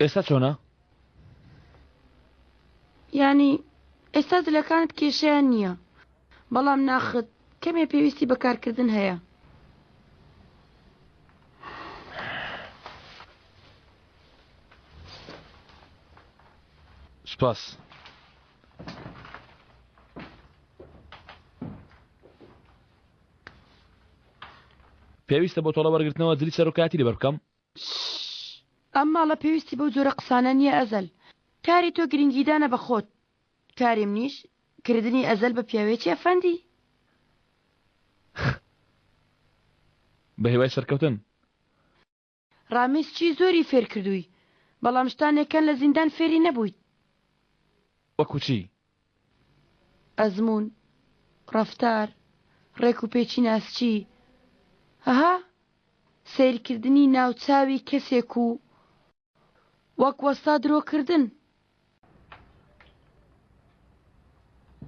ئێستا چۆنە؟ یانی ئێستا جلەکانت کێشەیان نییە بەڵام ناخت کەمێ پێویستی بە کارکردن هەیە. سوپاس. پێویستە بۆ تۆڵە وەرگرتنەوە جلی سەرۆکایەتی لەبەر بکەم؟ ئەم ماڵە پێویستی بەو جۆرە قسانە نییە ئەزەل. کاری تۆ گرنگیدانە بە خۆت. کاری منیش کردنی ئەزەل بە پیاوێکی ئەفەندی. بە هیوای سەرکەوتن. ڕامیز چی زۆری فێر کردووی بەڵام شتانێک هەن لە زیندان فێری نەبوویت. وەکو چی؟ ئەزموون، ڕەفتار، ڕێک و پێکی ناسکی، هەها سەیرکردنی ناوچاوی کەسێک و وەک وەستا درۆکردن.